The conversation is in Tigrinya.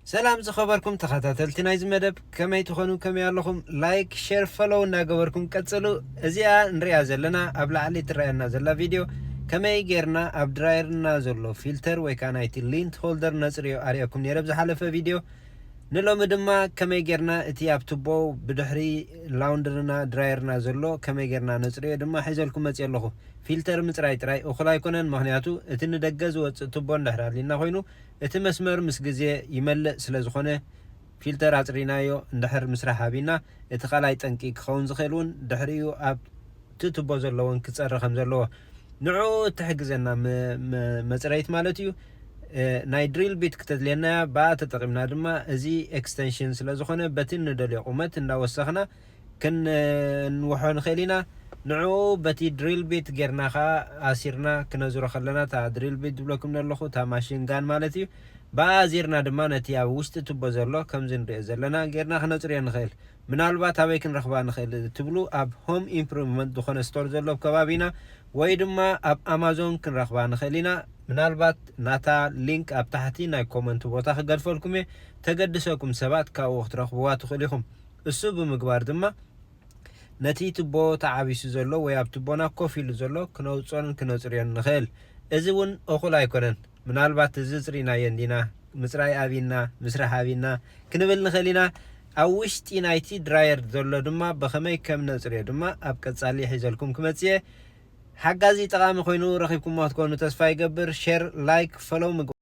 ሰላም ዝኸበርኩም ተኸታተልቲ ናይዚ መደብ፣ ከመይ ትኾኑ? ከመይ ኣለኹም? ላይክ፣ ሼር፣ ፎሎው እናገበርኩም ቀጽሉ። እዚኣ ንሪኣ ዘለና ኣብ ላዕሊ ትረኣየና ዘላ ቪድዮ ከመይ ጌርና ኣብ ድራየርና ዘሎ ፊልተር ወይ ከዓ ናይቲ ሊንት ሆልደር ነጽርዮ ኣርእየኩም ነይረ ኣብ ዝሓለፈ ቪድዮ። ንሎሚ ድማ ከመይ ጌርና እቲ ኣብ ቱቦ ብድሕሪ ላውንደርና ድራየርና ዘሎ ከመይ ጌርና ነጽርዮ ድማ ሒዘልኩም መጽየ ኣለኹ። ፊልተር ምጽራይ ጥራይ እኹል ኣይኮነን፣ ምኽንያቱ እቲ ንደገ ዝወጽእ ቱቦ እንድሕር ኣሊና ኮይኑ እቲ መስመር ምስ ግዜ ይመልእ ስለ ዝኾነ ፊልተር ኣጽሪናዮ እንድሕር ምስራሕ ኣቢና እቲ ካልኣይ ጠንቂ ክኸውን ዝኽእል እውን ድሕሪኡ ኣብ እቲ ቱቦ ዘለዎን ክጸሪ ከም ዘለዎ ንዕኡ እትሕግዘና መ- መ- መጽረይት ማለት እዩ። እ፣ ናይ ድሪል ቢት ክተድልየና እያ። ብኣ ተጠቒምና ድማ እዚ ኤክስተንሽን ስለ ዝኾነ በቲ ንደልዮ ቁመት እንዳወሰኽና ክንንውሖ ንኽእል ኢና። ንዕኡ በቲ ድሪል ቢት ጌርና ኸዓ ኣሲርና ክነዝሮ ከለና እታ ድሪል ቢት ዝብለኩም ዘለኹ እታ ማሽን ጋን ማለት እዩ። ብኣ ኣዚርና ድማ ነቲ ኣብ ውሽጢ ቱቦ ዘሎ ከምዚ ንሪኦ ዘለና ጌርና ክነጽርዮ ንኽእል። ምናልባት ኣበይ ክንረኽባ ንኽእል ትብሉ ኣብ ሆም ኢምፕሩቭመንት ዝኾነ ስቶር ዘሎ ኣብ ከባቢና ወይ ድማ ኣብ ኣማዞን ክንረኽባ ንኽእል ኢና። ምናልባት ናታ ሊንክ ኣብ ታሕቲ ናይ ኮመንት ቦታ ክገድፈልኩም እየ። ተገድሰኩም ሰባት ካብኡ ክትረኽብዋ ትኽእሉ ኢኹም። እሱ ብምግባር ድማ ነቲ ቱቦ ተዓቢሱ ዘሎ ወይ ኣብ ቱቦና ኮፍ ኢሉ ዘሎ ክነውፅኦን ክነፅርዮን ንኽእል። እዚ እውን እኹል ኣይኮነን። ምናልባት እዚ ፅሪናዮ እንዲና ምፅራይ ኣቢና ምስራሕ ኣቢና ክንብል ንኽእል ኢና። ኣብ ውሽጢ ናይቲ ድራየር ዘሎ ድማ ብኸመይ ከም ነፅርዮ ድማ ኣብ ቀፃሊ ሒዘልኩም ክመፅእ እየ። ሓጋዚ ጠቓሚ ኮይኑ ረኺብኩሞ ክትኮኑ ተስፋ ይገብር። ሼር፣ ላይክ፣ ፎሎው ምግባር